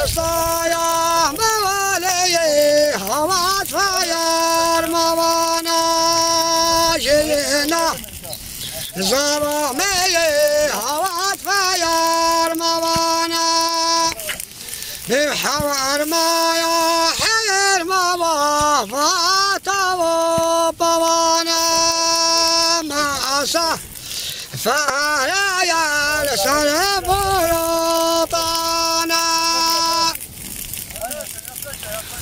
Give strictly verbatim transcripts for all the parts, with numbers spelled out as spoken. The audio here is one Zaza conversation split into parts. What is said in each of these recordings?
Saya mevaleye havat fayar mavana jina. Zava meye havat fayar mavana. Bi havar maya her mava vata o pavana. Ma asa Feraya sarı bulutana.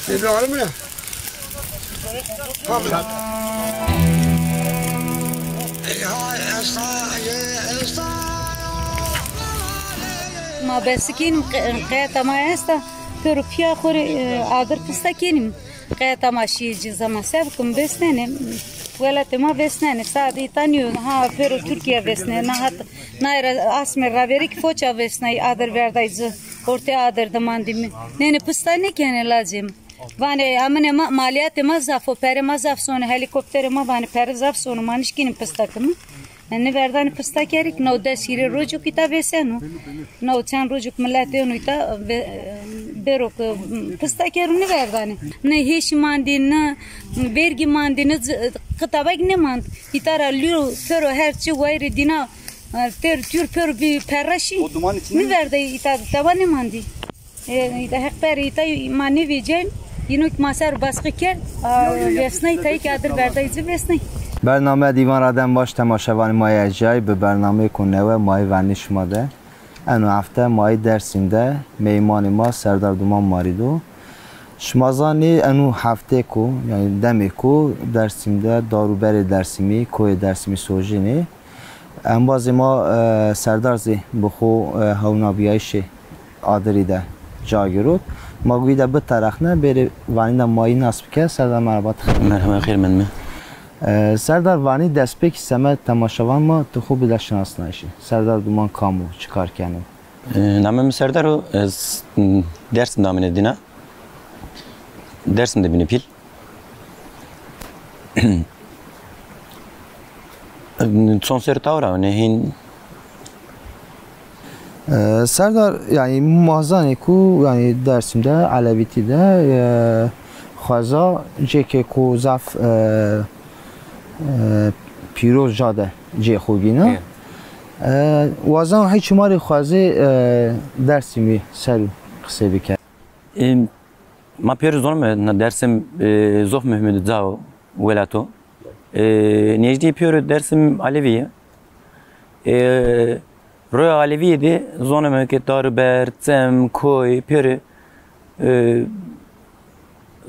İbrahim ne? Ma besikînim qe-, qeyeta ma esta, pêro pîya xo rê, e, adir pista kênim. Qeyeta ma şîyê ci zama se bikim, vêsnenê. Welatê ma vêsnenê. Sadê îta nîyo. Ha, pêro Tirkîya vêsnenê. Na hat, nayra asmê raverî kî foça vêsnayî, adir verdayî ci. Ortê adir de mandîme. Nênê pista nêkenê lacê mi. Vanê amine ma, maliyatê ma zaf o, perê ma zaf sono, helîkopterê ma vanê pere zaf sono, ma nişkînîm pista kîme. Nêverdanê pista kerî kî, no des hîrê rocû kî îta vêseno. No çend rocû kî milet êno îta, be-, bêro kî pista kero nêverdanê. Ne hêşî mandî, ne vergî mandî, ne z-, qitaba kî nêmand. Îta ra lîro, pêro her çi wayîrê dîna, e, têr tûr pêro bî perra şî. O duman içinde mi? Nêverday îta, taba nêmandî. E, îta heq perê îta ma nêvecên, yîno kî ma ser baskı kerd, a, vêsnay tayê kî adir verdayî ci vêsnay. Bername Dîvan ra dem baş temaşevanê ma yê erciyayî, bi bernameyêko newe ma yê vernî şima de. Eno hefte ma yê Dersim de, meymanê ma Serdar Duman ma rê do. Şima zanî eno heftêko, yanî demêko Dersim de dar û berê Dersimî, koyê Dersimî sojînê. Embazê ma, e, Serdar zî bi xo, e, hewnabîyayîşê adirî de ca girot. Ma guyî de biterexne, bêrê vanî de ma yî nas bike. Serdar, merheba, ti xêr. Merheba, xêr mendîme. E, Serdar, vanî destpêkî semed temaşevan ma ti xo bide şinasnayîşî. Serdar Duman kam o, çi kar keno? E, namê mi Serdar o, ez, m, Dersim de amîne dîna. Dersim de bîne pîl. Son ser tawra ne hîn. E, Serdar, yanî ma zanê ku, yanî Dersim de, Elewîtî de, e, xweza cêkêko zaf, e, e, pîroz ca de cê xo gîna. Ê. E, wazan hîç ma rê xwezê, e, Dersimî ser o qisey bike. E, Ma pêro zoneme na Dersim, e, zof muhîm o, ca o, welat o. E, nêjdî pêro Dersim Elewî yê. E, roya Elewî yê de zoneme ke dar û ber, çem, koy, pêro, e,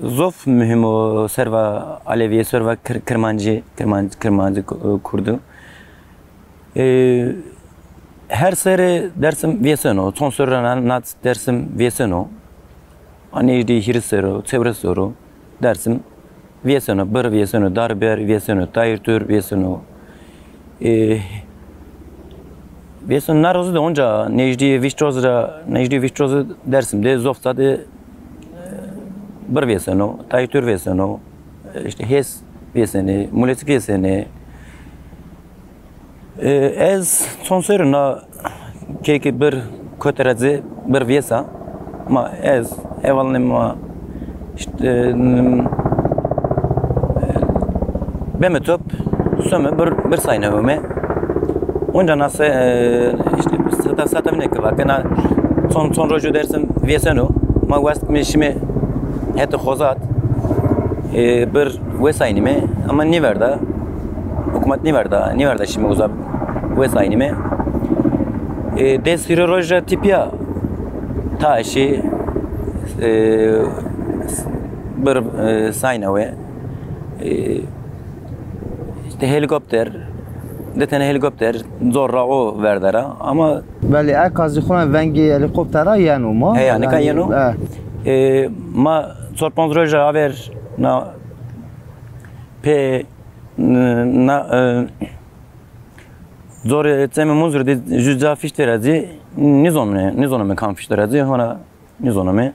zof muhîm o serva Elewî yê, serva Kir-, Kirmancî, Kirmanc-, Kirmancî, e, Kurdu. E, her serê Dersim vêseno, çond serre na, na Dersim vêseno. A nêjdî hîris serre o, çewres serre o Dersim vêseno, bir vêseno, dar ber vêseno, tayr tur vêseno. E, vêseno na roz de onca nêjdî vîst roz ra, nêjdî vîst roz Dersim de zof ca de, e, bir vêseno, tayr tur vêseno, e, îşte hês vêsenê, muleçik vêsenê. E, ez çond serr o na keyke bir kote ra ci bir vêsa. Ma ez, hevalnê ma, îşte, n-, e, beme top, some bir, bir sayne ome. Onca na se, e, îşte, seta, seta vîne ke vake, na çond, çond rojo Dersim vêseno. Ma west me şime hetê Xozat. E, bir wêsaynîme, ama nêverda. Hukûmet nêverda, nêverda şime uza wêsaynîme. E, des hîrê roj ra tepîya taşî, e, bir, e, sayna we. E, îşte helîkopter, di tene helîkopter, zor ra o verde ra. Ama belê, eka zî xo ra vengê helîkoptera yeno ma. Heya, nika yeno. E, ma çor panc roj ra aver na pê, n-, na, e, zorê çemê Munzur de jû ca fîşte ra zî nêzonome, nêzonome kam fîşte ra zî, hona nêzonome.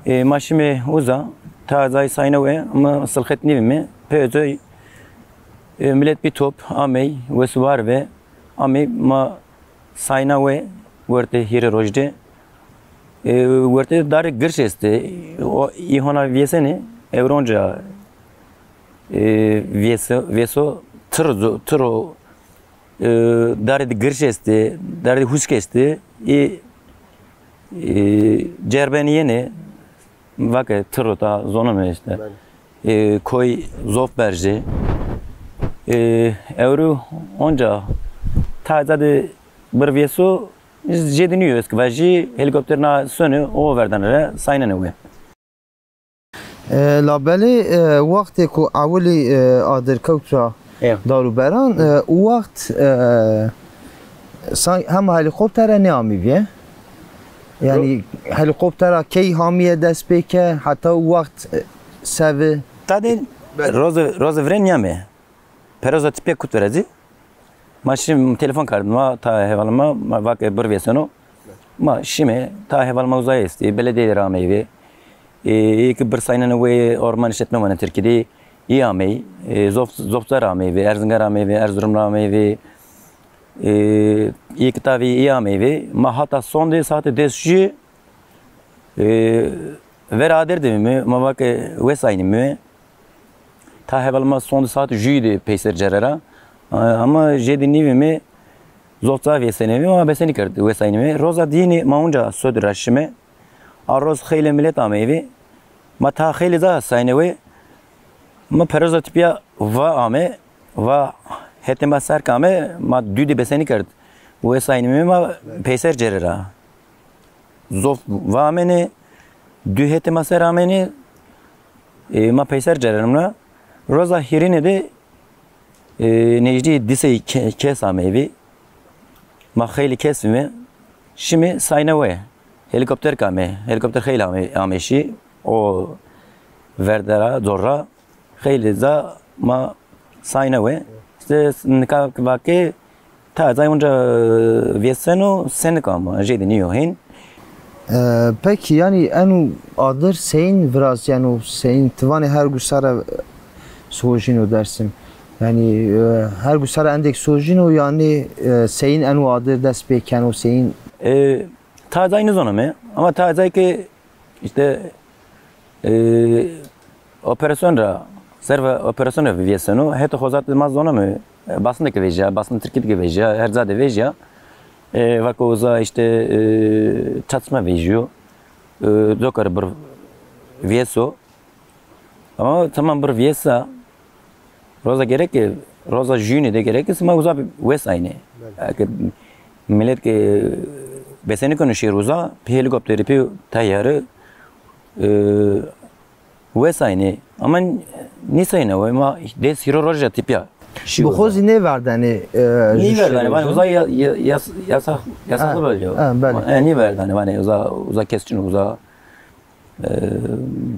E, ma şime uza, ta zay sayne we, ama silxet nêvîme, pê coy, e, milet bî top, amey, wes û war ve, amey, ma Sayna we wertê hîrê roj de, e, wertê darê girş estê. O, î hona vêsenê, ewro onca, e, vêso, vêso tiro, tiro, e, darê de girş estê, darê de husk estê. Î, e, cerbeni yenê, vake tiro ta zoneme işte. E, koy zof berjê. E, ewro onca ta ca de bir vêso, jê de nîyo, ez ki vajî, helikopter na sonê, o verdanê ra saynenê we. E, labelê, e, wextê ku ewilî, e, adir kewt ra, ê, dar û beran, e, û wext, e, say-, hema helîkoptere nêamîbîye. Yanî helîkoptera key hamîye dest pê ke, heta û wext, e, sevi. Tadê roze, roze virên nîyame. Peroza tipîya kut vira zî. Ma şîme telefon kerd ma, ta hevalê ma, ma vake bir vêseno. Ma şîme, ta hevalê ma uza estî, beledîye ra ameyî vê. E, ê ki bir saynenê we orman işletme vanê Tirkî de, î ameyî. E, Zof-, Zofza ra ameyî vê, Erzingan ra ameyî vê, Erzurum ra ameyî vê. E, ê ki tavî î ameyî vê. Ma hata sonde saetê des jû, e, vera adir de bîme, ma vake wes aynîme. Ta heval ma sonde saet jûyî de peyser cere ra. E, ama jê de nîvîme, Zofza vêsenê vê, ma besenî kerd wes aynîme. Roza dîyêne ma unca sode ra şîme. A roz xeylê milet ameyî vê. Ma ta xeylê ca saynê we. Ma peroza tipîya va ame, va hetê ma ser ke ame, ma dû de besenî kerd. Wes aynîme ma peyser cere ra. Zof va amêne, dû hetê ma ser amêne, e, ma peyser cere ra. Roza hîrêne de, e, nejdî di sey ke-, kes ameyî vê. Ma xeylê kes bîme, şîme sayna we. Helîkopter ke ame, helîkopter xeylê ame, ame şî, o verde ra, cor ra, xeylê ca ma sayna we. Îşte nika vake, ta cay unca vêseno, senik ama, jê de nîyo hên. E, pekî, yanî eno adir seyîn virazîyeno, seyîn ti vanê hergu sere sojîno Dersim. Yanî, e, hergu sere endêk sojîno, yanî, e, seyîn eno adir dest pê keno, seyîn? E, ta cay nizoneme, ama ta cay ke îşte, e, operasyon ra, serva operasyon ra vêseno, hetê xozatê ma zoneme, e, basın de ke vejîya, basın Tirkî de ke vejîya, her ca de vejîya. E, vake uza îşte, e, çatışma vejîyo, e, coka ra bir vêso. Ama tamam bir vêsa, roza gereke, roza jûyîne de gereke sima uza wes aynê. Belê. Eke milet ke besenî keno şêr uza, pê helîkopterî, pê teyarî, e, wes aynê. Ama nîsayna we, ma des hîrê roj ra tipîya. Bi xo zî nêverdanê, e, nîverdanê, vanê uza ya-, ya-, yas-, yasax, yasaklı bölge. Ha, belê. E, nîverdanê, vanê uza, uza kes çin o, uza, e,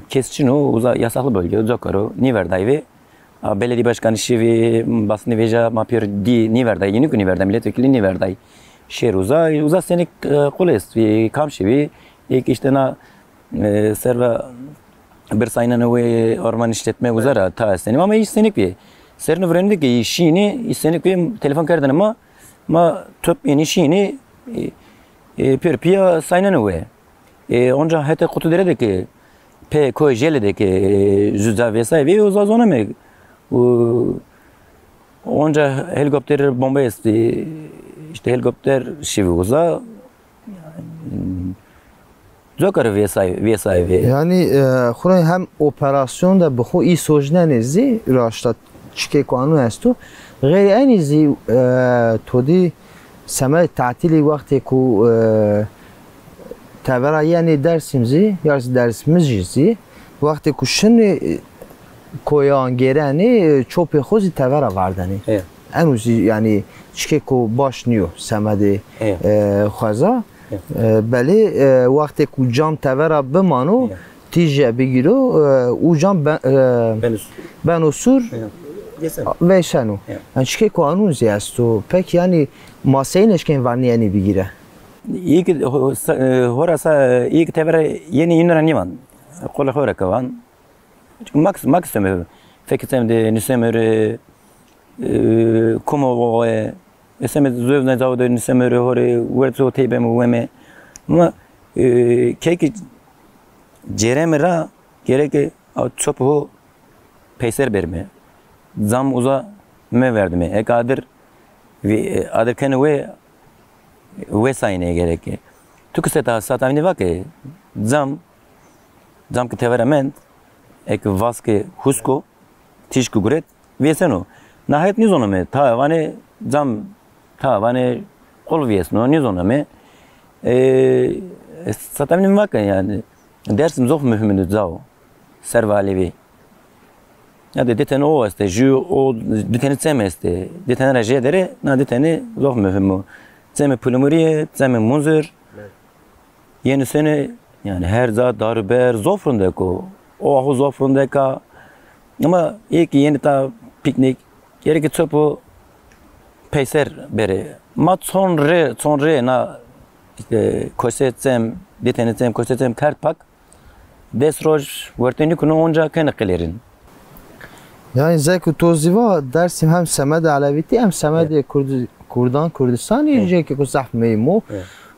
kes çin o, uza yasaklı bölge, coka ro, nîverday vê. A, belediye başkanı şî vê, basını vejîya, ma pêro dî nîverday, yînî ku nîverday, milletvekili nîverday. Şêr uza, uza senik, e, qul est, vê kam şî vê, ê ki îşte na, e, serva bir saynenê we orman işletme uza ra ta estenîme, ama îş senik vê. Serino virênî de ke şînî, îş senik vê, telefon kerdêne ma, ma top ênî şînî, e, e, pêro pîya saynenê we. E, onca hetê Qutudere de ke, pê koyê Jêlê de ke, e, jû ca vêsay vê, uza zoneme. O, onca helîkopter bombe estî, îşte helîkopter şîvî uza. Coka ra vêsay, vêsay vê. Yanî, e, xo rê hem operasyon de bi xo î sojnenê zî raşta çikê ku anû esto. Xeyrê enî zî, e, to dî semedê tatîlî wextê ku, e, tevera yenê Dersim zî, ya zî Dersimijî zî, wextê ku şinê, e, koyan gêrenê, e, çopê xo zî tevera verdenê. Ê. Eno zî, yanî, çikê ku baş nîyo semedê, ê, e, xweza. Ê. E, belê, e, wextê ku cam tevera bimano, ê, tîje bigîro, e, û cam be-, e, beno sûr. Beno sûr, ê, vêseno. Vêseno. Ê. Yanî çikê ku anûn zî esto. Pekî, yanî, ma sey nêşkên vernî enî bigîre? Îyê ki ho-, sa-, e, hora sa, îyê ki tevera yenê înû ra nîvan. Qolê xo ra ke van. Çünkü mak-, mak istemê. Fekî semedê, nî semedê, e, kumo, e, Niseme zov ne, zaf de niseme rê ho rê, werd so tey beme weme. Ama, e, kekî cêreme ra gereke a çop ho peyser berme. Cam uza meverdime. Eke adir, vi-, adir kene we, wesayne gereke. Tu ki seta, sata vînî vake, cam, cam ki tevera mend, eke vaske husko, tîşku guret, vêseno. Na het nîzoname, ta vanê cam, ta vanê qul vêsno, nîzoname. E, sata vînî vake yanî. Dersim zof muhîm ê cao. Serva Elewî. Ya de di tene o estê, jû o di tene çem estê. Di tene ra jêde rê, na di tene zof muhîm o. Çemê Pulimurîye, çemê Munzur. Evet. Yenî sene, yanî her ca dar û ber zof rindek o. O aho zof rindek a. Ama ê ki yenî ta pîknîk, gereke çop o peyser bere. Ma çon rê, çon rê na îşte koşe çem, di tene çem, koşe çem kerd pak. Des roj wertê nîkuno, onca kenê qilêrin. Yanî zey ku to zî va, Dersim hem semedê Elewîtî hem semedê Kurd-, Kurdan, Kurdistanî, cêkêko zaf muhîm o.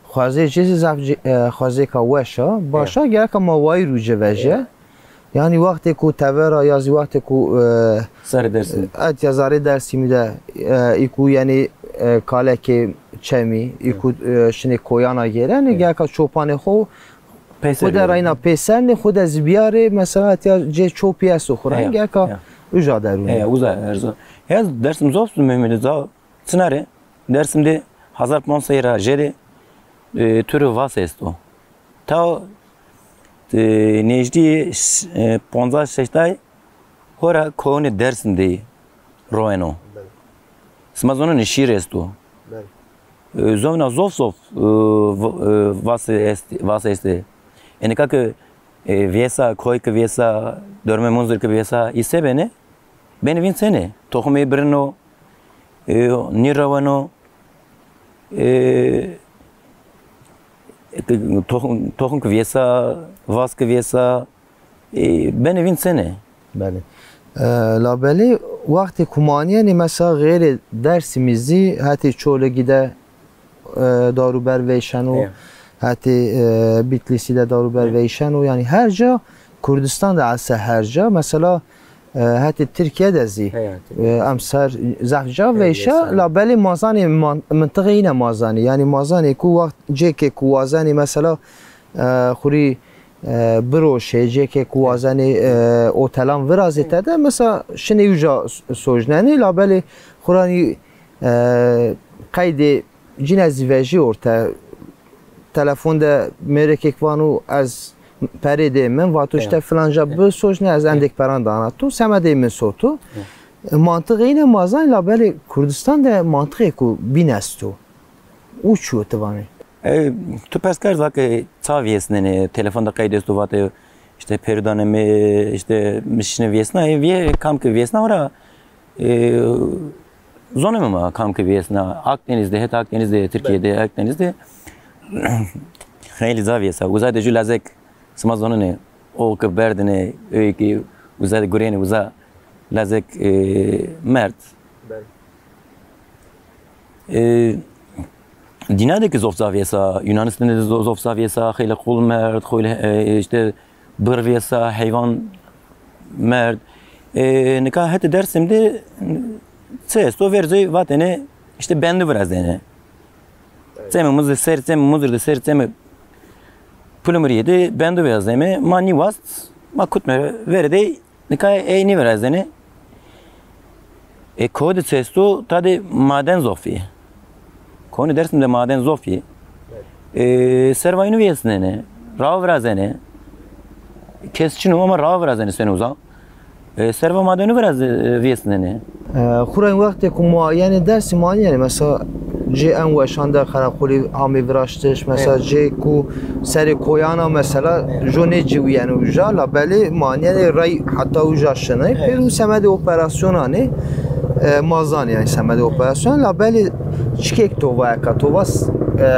Xwezê ci zî zaf ci-, e, xwezêka weş a. Baş a, gereka ma wayîr û ci vejîye. Yanî wextê ku tevera ya zî wextê ku, e, Sarê Dersim. E, et ya zarê Dersimî de, e, î ku yanî, e, kalekê çemî, î ku, e, şinê koyana gêrenê, gereka çopanê xo Peyser xwu de reyna pêsernê, xwu de zî biyarê, mesela, etiya cê çopî esto xwu ra, gereka uca derûnê. Heya, uza erzo. Heya, Dersim zof muhîm ê, ca çina rê, Dersim de hezar ponc sey ra jêde, e, tûrê vas esto. Ta, e, nêjdî, e, poncas şeştay hora koyunê Dersim de royeno. Sima zonenê şîr esto. E, zovna zof zof, e, v-, e, vas est-, vas estê. E, nika ke, e, vêsa, koy ke vêsa, dormê Munzur ke vêsa, î se benê? Benê vîn senê? Toxumê birino, e, nîreweno, e, toxum, toxum ke vêsa, vas ke vêsa, E, benê vîn senê? Belê. E, labelê wextê ku ma anîyenê, mesela, xeyrê Dersimî zî hetê Çoligî de, e, dar û ber veyşeno, hetê, e, Bitlîsî de dar û ber veyşeno. Yanî her ca, Kurdistan de ese her ca. Mesela, e, hetê Tirkîye de zî, e, emser zaf ca veyşa. Labelê ma zanê man-, mintiqê îne ma zanê. Yanî ma zanê ku wext cêkê ku wazenê, mesela, e, xwu rî, e, biroşê, cêkê ku wazenê, e, otelan virazê tede, mesela, şinê uca s-, sojnenê, labelê xwu ra nî, e, qeydê cîne zî vejî orte. Telefon de mêrikêk vano ez perê dê min, vato îşte filanca bisojne, ez endêk peran dana to, semedê min soto. Mantiqê îne ma zanê, labelê Kurdistan de mantiqêko bîn esto. O çi yo ti vanê? E, tu pers kerd, vake ça vêsnenê, telefon de qeyd esto, vate, işte, perûdanê mi, işte, mi şine vêsna, e, vîye kam ke vêsna ora, e, zoneme ma kam ke vêsna, Akdenîz de, het Akdenîz de, Tirkîye de, Akdenîz de, xeylê ca vêsa. Uza de jû lazek, sima zonenê, o ke berdinê, öykî uza de gurênê, uza lazek, e, merd. Belê. E, dîna de ki zof ca vêsa, Yunanistanê de zo-, zof ca vêsa, xeylê qul merd, xeylê, e, işte, bir vêsa, heywan merd. E, nika hetê Dersim de çi esto, vercê vatêne, işte, bendu virazêne. Çemê Muzir ser, çemê Muzir de ser, çemê Pulimurîye de bendu virazême, ma nîwast, ma kutme verê de. Nika ey nêvirazenê. E, koyê de çi esto, ta de maden zof ê. Koyunê Dersim de maden zof ê. E, serva ino vêsnenê, raw virazenê. Kes çin o ama raw virazenê seno uza. E, serva madenu viraz-, e, vêsnenê. E, xwu ra wextê ku ma yenê Dersim ma yenê, mesela, cê en weşan de qereqolî hamê viraştiş, mesela, cê ku serê koyan a, mesela, jo nêciwîyeno uca, labelê ma nîyenê rey heta uca şinê. Pêro semedê operasyonan ê, e, ma zanê, yanî semedê operasyon, labelê çikêk to va eka, to va s-, e,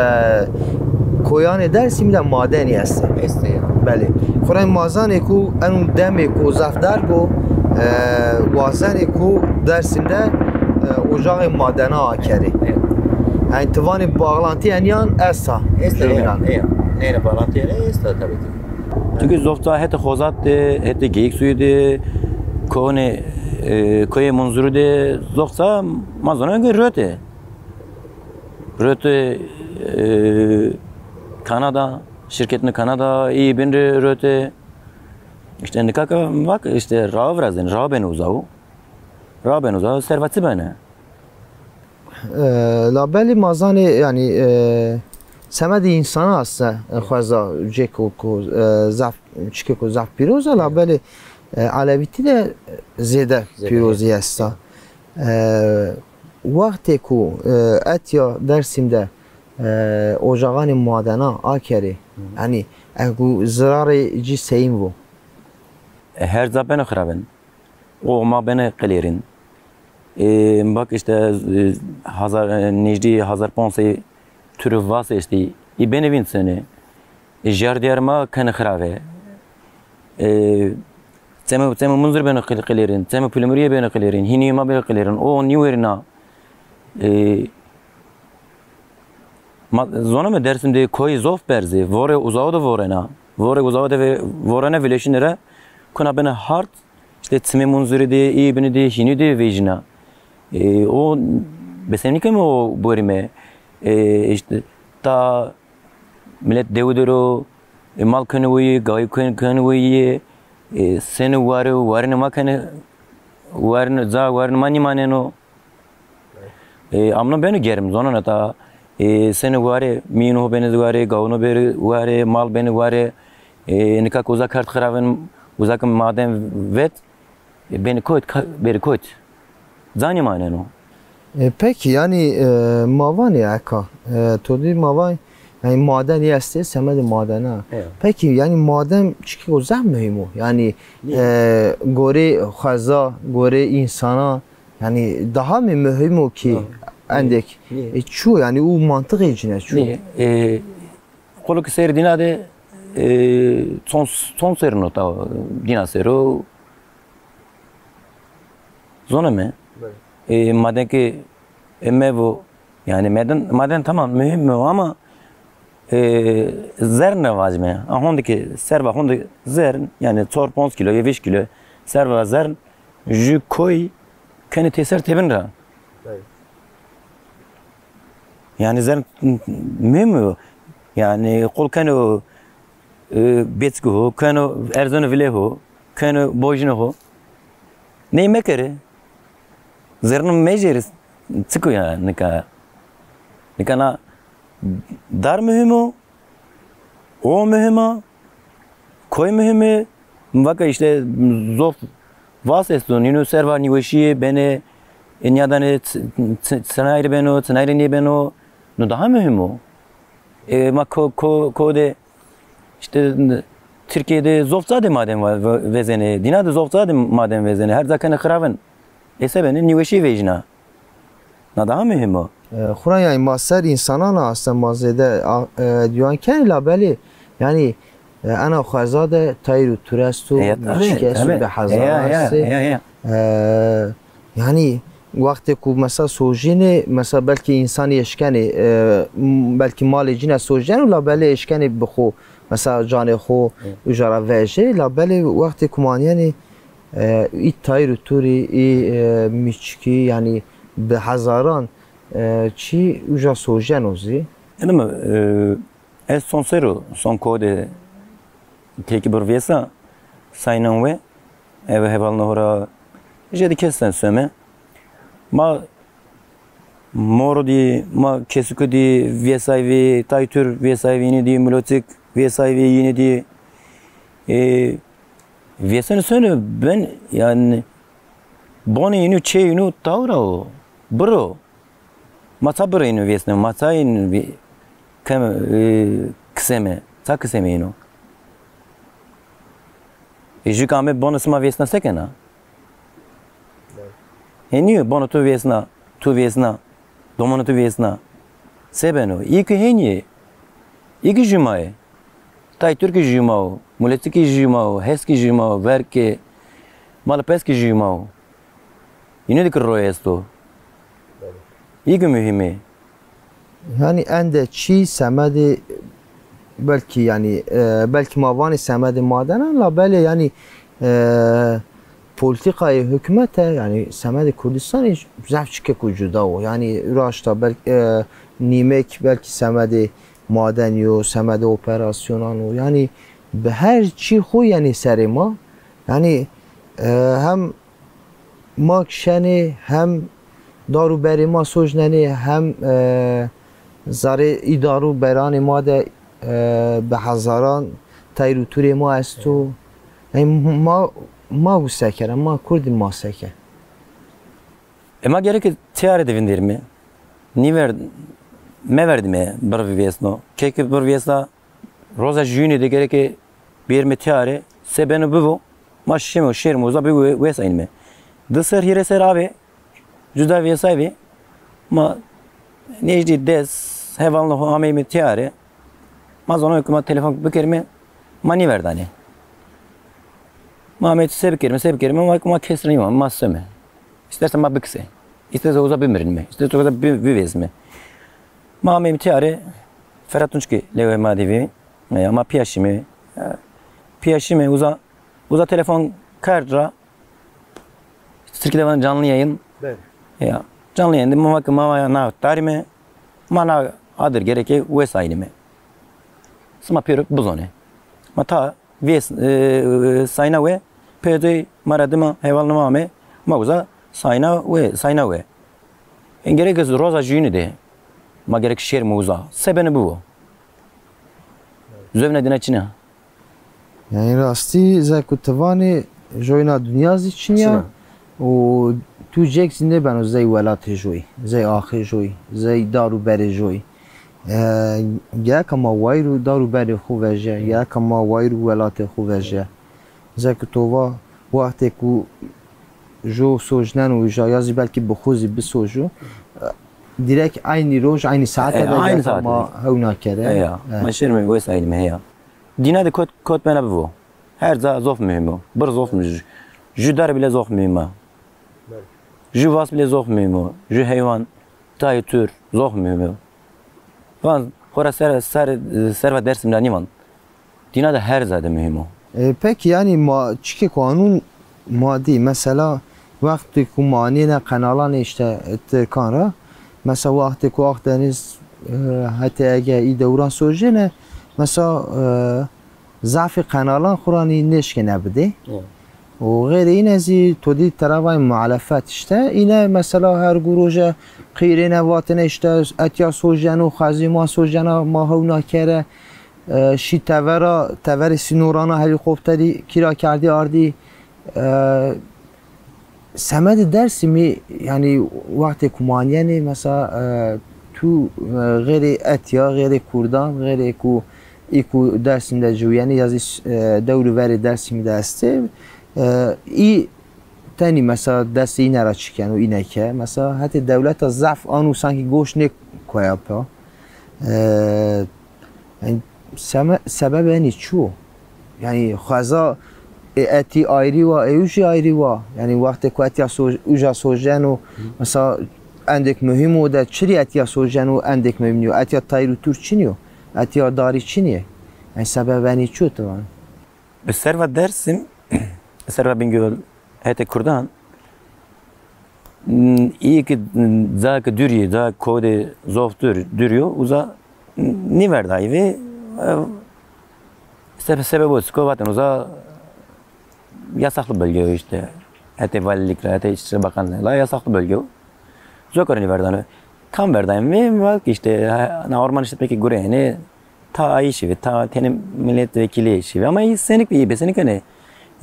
koyanê Dersimî de madenî estê. Estê ya. Belê. Xwura ma zanê ku eno demê ku zaf derg o, e, wazenê ku Dersim de, e, ocaxê madena akerê. Evet. Yani ti vanê bağlantı eniyan esta. Esta, ya, ya. Neyne bağlantı yani esta tabii ki. Çünkü zofta hete Xozat de, hete Geyik Suyu de, kone, e, koyê Munzuru de, zofta ma zonon ki röte. Röte, e, Kanada, şirketini Kanada, iyi bin röte. İşte nikaka bak, işte rav virazen, rav ben uzavu. Rav ben uzavu, servatı bene. E, labelê ma zanê, yanî, e, semedê însana esta, e, xweza cêko ku, e, zaf, çikê ku zaf pîroz a, labelê, e, elewîtî de zêde pîrozî esta. E, wextê ku, e, etya Dersim de, e, ocaxanê madena akerê, yanî, e, ku zirarê cî seyîn vo? E, her ca beno xiraben. O ma bene qilêrin. E, bak işte, e, hazar, e, nejdî hazar ponc sey türü vas eştî. Î bene vînd sene. E, jardiyar ma kene xirave. E, çeme, çeme Munzur bene qil-, qilêrin. Çeme Pulemuriye bene qilêrin. Hînî ma bene qilêrin. O nîwerîna. E, ma, zoneme Dersim de koyî zof berzî. Vore uzawo de vorena. Vore uzawo de ve-, vorena vileşine ra kuna bene hard. İşte çimê Munzurî de, î binî de, hînî de vejîna. E, o besenîkeme o borîme. E, işte ta millet dewi de ro, e, mal kene wîyî, gayî kene, kene wîyî, e, sene ware, warine ma kene, warine, ca warine ma nîmaneno. E, amno beno germ, zonona ta, e, sene ware, mîyûno bene ware, gawûno bene ware, mal bene ware. E, nika ki uza kerd xiraven, uza ki maden vet, e, beni koyt, ka-, beri koyt. Ca nîmaneno. E, peki, yanî, e, ma vanê eka, e, to dî ma vanê, yanî maden estê, semedê madena. Evet. Peki, yanî maden çikî o zaf muhîm o. Yanî, e, gorê xweza, gorê însana, yanî daha mı mühim o ki endek? E, çu, yanî u mantıqê cine çu? E, qolo ki seyr dîna de, e, çon, çon serino ta dîna sero. Zoneme. E, maden ki, e, mevo, yanî maden, maden tamam mühim mi ama, e, zern ne vacime. A honde ki serva honde zern, yanî çor ponc kilo, ye vîst kilo serva zern, jü koy keni teser tebin ra. Yanî zern mühim mi? Yanî qol keno, e, beçku ho, keno erzeno vile ho, keno bojine ho. Ney mekere. Zerno mejeri çiko ya nika. Nika na dar mühim o. O muhim a, koy muhim ê. Vaka işte zof vas esto, nîno serva nîweşîye bene, e, nîyadanê ç-, ç-, çinayri beno, çinayri nêbeno, no daha muhim o. E, ma ko, ko, ko de işte Tirkîye de zof ca de maden va-, va-, vezenê, dîna de zof ca de maden vezenê, her ca kene xiraven. Ê se benê nîweşîye vejîna. Na daha muhim o. E, xura yanî ma ser însanan a, aslında ma zêde a, e, dîwan kenê labelê yanî, e, ena xweza de tayr û tur esto, miçik esto, bi hezar estê. E, yanî wextê ku mesela sojînê, mesela belkî însanî eşkenê, e, m-, belkî malê cîne sojîneno labelê eşkenê bi xo, mesela canê xo uca ra vejê, labelê wextê ku ma nîyenê, e, î tayr û turî, î, e, mîçikî, yanî bi hezaran, e, çî uca sojeno zî. Enime, e, ez son sero, son ko de têkî bir vêsa, saynan we, eve hevalna ho ra, jêde kesten some. Ma Moro dî, ma Kesuku dî vêsayvî, tay tur vêsayvî, yînî dî Muloçik vêsayvî, yînî dî, e, vêseno seno ben, yanî, bonê yînû, çê yînû tawra o, biro. Ma ça biro yînû vêsneme, ma ça yînû vê-, keme, e, kiseme, ça kiseme yînû? E, jû ke ame bonê sima vêsna se kena? Henî yo, bonê tu vêsna, tu vêsna, domanê tu vêsna. Se beno? Î ki henî yê. Î ki jû ma yê. Tay Turk ki jû ma wo, Muletî ki jû ma wo, Hes ki jû ma wo, Verg ki, Malpes ki jû ma wo. Yînû de ki roy esto. Î ki muhîm ê. Yanî ende çî semedê belkî, yanî, e, belkî ma vanê semedê madenan, labelê yanî, e, polîtîkayê hukmete, yanî semedê Kurdistanî zaf çikêko cuda wo. Yanî raşta belkî, e, nîmek belkî semedê madenî yo, semedê operasyonan o. Yanî bi her çî xo yenê serê ma. Yanî, e, hem ma kişenê, hem dar û berê ma sojnenê, hem, e, zerê î dar û beranê ma de, e, bi hezaran teyr û tûrê ma esto. Ey ma, ma wi se kere, ma kurdî ma se ke. E, ma gereke tîyare de vinderîme. Nîver-, meverdîme bir vîvêsno. Keke bir vîvêsna roza jûyînê de gereke bêrîme tîyare, se beno bibo, ma şîme û şêrîme uza bi we-, wês eynîme. Di ser, hîrê ser avê, cuda vêsayî bî, ma nêjdî des hevalno ho ameyme tîyare, ma zoneme ke ma telefon bikerîme, ma nîverdanê. Ma ameyme se bikerîme, se bikerîme, ma, ma kes ra nîma, ma some. Îsterse ma bikise. Îsterse uza bimirîme. Îsterse uza bi-, bivêsîme. Ma ameyme tîyare, Ferhat Tunçkî lewê ma de vî. E, ma pîya şîme. E, pîya şîme uza, uza telefon kerd ra. Tirkî de vanê canlı yayın. Belê. Ya. Canlı yayın de ma va ke ma va ya na tarîme. Ma na adir gereke wês eynîme. Sima pêro bizonê. Ma ta vês, e, sayna we, pêdoy ma ra dima heval nima ame, ma uza sayna we, sayna we. Ên gerek ez roza jûyînî de, ma gerek şêrîme uza. Se beno bibo. Zovîna dîna çin a. Yanî rastî, zey ku ti vanê, joyna dinya zî çin ya. Çin a. Û tu cek zî nêbeno zey welatê joyî, zey axê joyî, zey dar û berê joyî. E, gereka ma wayîr û dar û berê xo veje, gereka ma wayîr û welatê xo veje. Zey ku to va, wextê ku jo sojneno uja, ya zî belkî bi xo zî bisojo, e, direkt eynî roj, eynî saete de gereka ma hewna kere. E, ya. E. Ma şêrîme wês eynîme, heya. Dîna de kot, kot bena bibo. Her ca zof muhîm o. Bir zof muhîm o. Ju, ju dar bile zof muhîm a. Ju vas bile zof muhîm o. Ju heywan, tay, tur, zof muhîm o. Van, xora ser, ser, serva Dersim ra nîvan. Dîna de her ca de muhîm o. E, peki, yanî ma çikê ku anûn ma dî, mesela, wextê ku ma anîyêne qenalanê îşte tirkan ra, mesela, wextê ku Akdeniz, e, hetê Ege î dewran sojêne, mesela, e, zafê qenalan xo ra nî nêşkêne bidê. Evet. Û xeyrê îne zî to dî teravayê muhalefet îşte, îne mesela her gû roje qîrêne vatêne îşte etya sojeno, xezê ma sojena, ma hewna kere, e, şî tevera, teverê sînorana helîkopterî kîra kerdî ardî. E, semedê Dersimî, yanî wextê ku ma anîyenê, mesela, e, tu, e, xeyrê etya, xeyrê kurdan, xeyrê ku î ku Dersim de ciwîyenê ya zî, e, dewr û verê Dersimî de estê, e, î tenî mesela destê îne ra çi keno, îne ke. Mesela hetê dewleta zaf anû sankî goş nêkoya pa. E, Yanî seme-, sebebê enî çi wo? Yanî xweza ê etî ayrî wa, ê ujî ayrî wa. Yanî wextê ku etya so-, uja sojeno, mesela endêk muhîm o de çirî etya sojeno endêk muhîm nîyo. Etya tayr û tur çinî yo. Etya darî çinî yê. Yanî sebebê enî çi wo ti vanê? Bi serva Dersim, serva Bingöl hetê kurdan, îyê ke, ca ke dûr yê, ca ke kowdê zof dûr, dûr yo, uza nêverdayî vê, e, sebe-, sebeb o çik o, vatên uza yasaklı bölge yo îşte. Hetê valilik ra, hetê İçişleri Bakanlığı ra yasaklı bölge yo. Coka ra nêverdano. Kam verdayên vê, vat ke îşte, ha, na orman işletmekî gureyêne, ta ayî şîvê, ta tenê milletvekilî şîvê. Ama î senik bî, î bê senik kenê,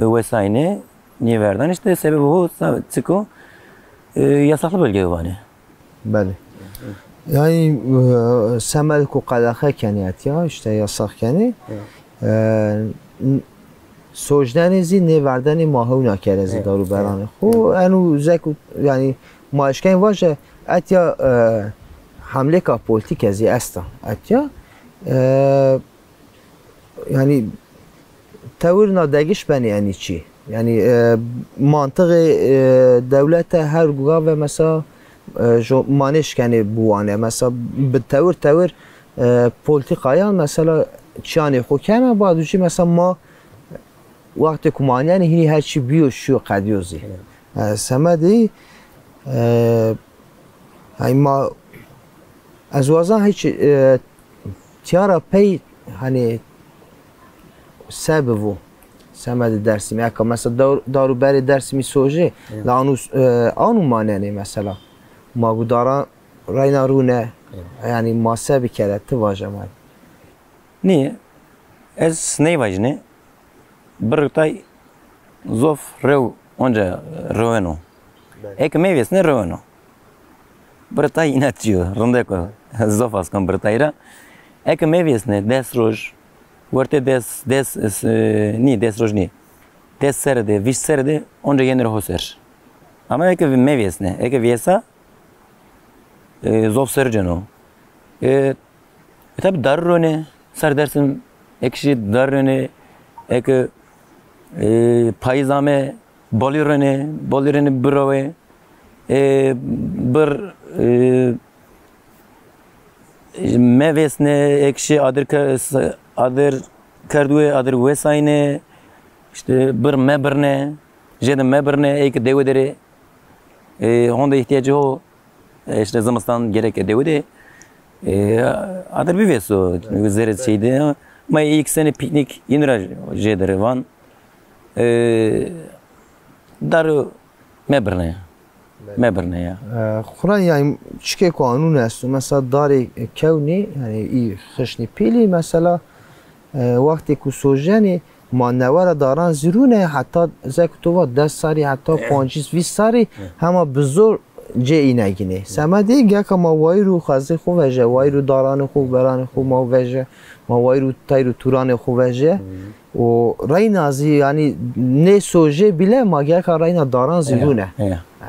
e, wesayne, nêverdan îşte, sebebê ho sa-, çik o, e, yasaklı bölge vanê. Belê. Yanî, e, semed ku qedexe kenê etya, îşte yasax kenê. E, n-, sojnenê zî nêverdenê ma hewna kere zî dar û beranê xo. Eno zek û, yanî, ma eşkenê vaje, etya, e, hemlêka polîtîke zî esta. Etya, e, yanî, tewirna degiş benê enî çî. Yanî, e, mantixê, e, dewlete her gave mesela, E, jo ma nêşkenê biwane. Mesela bi tewir tewir, e, polîtîkayan mesela çîyanê xo kena, badu jî mesela ma wextê ku ma anîyenê hînî her çî bîyo şîyo qedîyo zî. E, semedî, e, hey ma ez wazan hîç, e, tîya ra pey, hanî, se bivo semedê Dêrsimî. Eka mesela dar, dar û berê Dêrsimî sojê, la anu, e, anu manenê mesela. Ma gu daran reyna rûne, yanî ma se bikere, ti vaje ma. Nê, ez ney vajîne, birr tay zof rew onca reweno. Eke mevêsne reweno. Birr tay înetçî yo, rindek o. Zof askan birr tay ra. Eke mevêsne des roj, wertê des, des, e, nî, des roj nî. Des serre de, vîst serre de, onca yenir ho ser. Ama eke mevêsne, eke vêsa, e, zof ser ceno. E, e, tabi darî rone, ser Dêrsim, eke şî darî rone, eke, e, payîz ame, balî rone, balî rone birawe, e, birr, e, mevêsne, eke şî adir ke-, s-, adir kerduwe, adir wesayne, îşte birr mebirne, jêde mebirne, eke dewe derê, e, honde îhtîyacê ho, e, îşte zimistan gereke dewe de, e, adir bivêso, zerê çî de. Ma îlk senî pîknîk înî ra jêde rê van. E, darî mebirne. Mebirne ya. E, xura yanî çikê ku anûn esto, mesela darê kewnî, yanî î xişnî pîlî, mesela, e, wextê ku sojenê, ma newe ra daran zî rûne, heta zek to va des sarî, heta pancîs vîst sarî, hema bi zor cê înegînê. Semedê geka ma wayîr û xezê xo veje, wayîr û daranê xo, beranê xo ma veje, ma wayîr û teyr û tûranê xo veje. Û reyna zî, yanî, nê sojê bîle ma geka reyna daran zî rûne.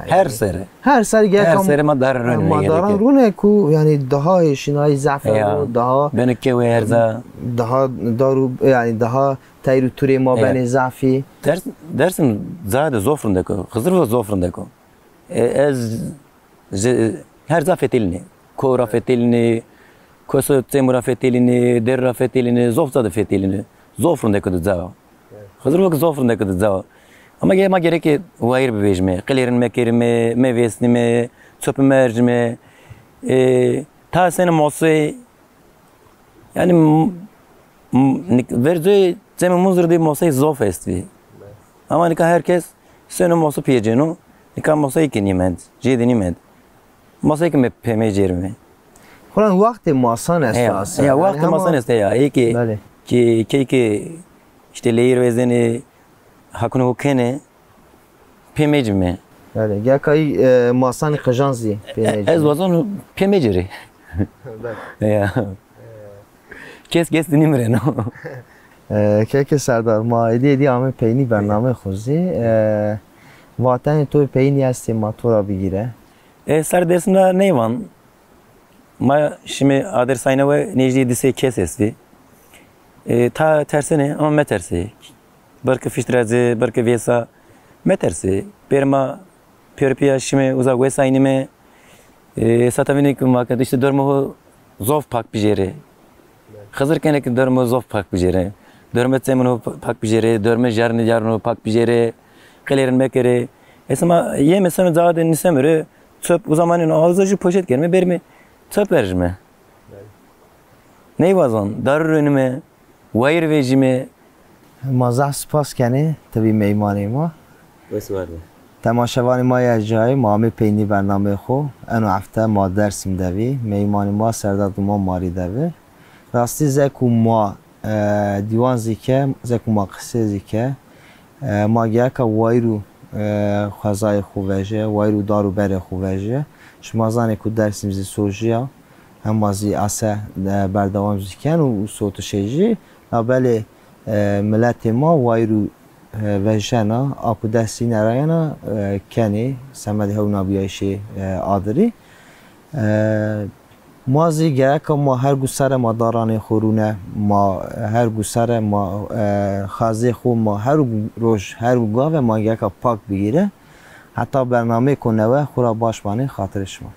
Her serre. Her serre geka, her serre ma daran rûne, ma daran rûne ku, yanî, daha hêşînayî zaf o, daha beno kewe herza. Daha dar û, yanî, daha teyr û tûrê ma benê zafî. Dêrs-, Dêrsim cayê de zof rindek o. Xizir ve zof rindek o. E, ez Ze-, her ca fetelînî. Ko ra fetelînî, koso çemû ra fetelînî, der ra fetelînî, zof ca de fetelînî. Zof rindek o di ca. Xizir wek zof rindek o di ca. Ama ge-, ma gereke wayîr bivejîme, qilêrin mekerîme, mevêsnîme, çopî meerjîme. E, ta senî mosey, yanî, m-, m-, nik-, vercoyê Cemê Munzur de mosey zof estbî. Ama nika her kes seno moso pîyeceno. Nika mosey ke nîmend, jêde nîmend. Mosey ke me pêmey cêrime. Xuran wextê masan est. Heya, aslında. Ya, yanî wextê hema masan est ya. Ê ke, belê, ke, key ke îşte leyîr vezenê, hakune ho kenê, pê mecime. Belê, geka î, e, masanê qijan zî pê mecime. E, ez wazon pê mecirî. Belê. Ya. Kes kes de nîmireno. E, keke Serdar, ma êdî êdî ame peynî bernameyê xo zî. E, vatenê to peynî estê ma to ra bigîre. E, ser Dêrsim ra neyvan. Ma şime adir sayne we nêjdî di sey kes estî. E, ta tersenê ama metersê. Birke fişt ra ci, birke vêsa, metersê. Bêrê ma pêro pîya şime uza wesaynîme. E, sata vînê ke ma ke îşte dormê ho zof pak bijêrê. Xizir kenê ke dormê ho zof pak bijêrê. Dormê çemûn ho pak bijêrê, dormê jarnê jarnê ho pak bijêrê. Qilêrin mekerê. Esa ma yeme seno cawa de nîseme rê, çop uza maneno, awiza jû poşet kerîme, berîme çop erjîme. Ney wazon, darû rênîme, wayîr vejîme. Ma zaf spas kenê, ti bî meymanê ma. Wes warde. Temaşevanê ma yê erjayî, ma amê peynî bernameyê xo. Eno hefte ma Dêrsim de vî. Meymanê ma Serdar Duman Marî de vî. Rastî zek û ma, e, dîwan zî ke, zek û ma qisê zî ke, e, ma gereka wayîr û, e, xwezayê xo veje, wayîr û dar û berê xo veje. Şima zanê ku Dêrsim zî sojî ya. Hema zî ese, e, berdewam zî ken û, û sotişê jî. Labelê, e, miletê ma wayîr û, e, vejena, a ku destî nerayena, e, kenê, semedê hewnabîyayîşê, e, adirî. E, ma zî gereka ma her gu serre ma daranê xo rûne, ma her gu serre ma, e, xezê xo ma her gu roj, her gu gave ma gereka pak bigîre. Heta bernameyêko newe xo ra baş manê, xatirê şima.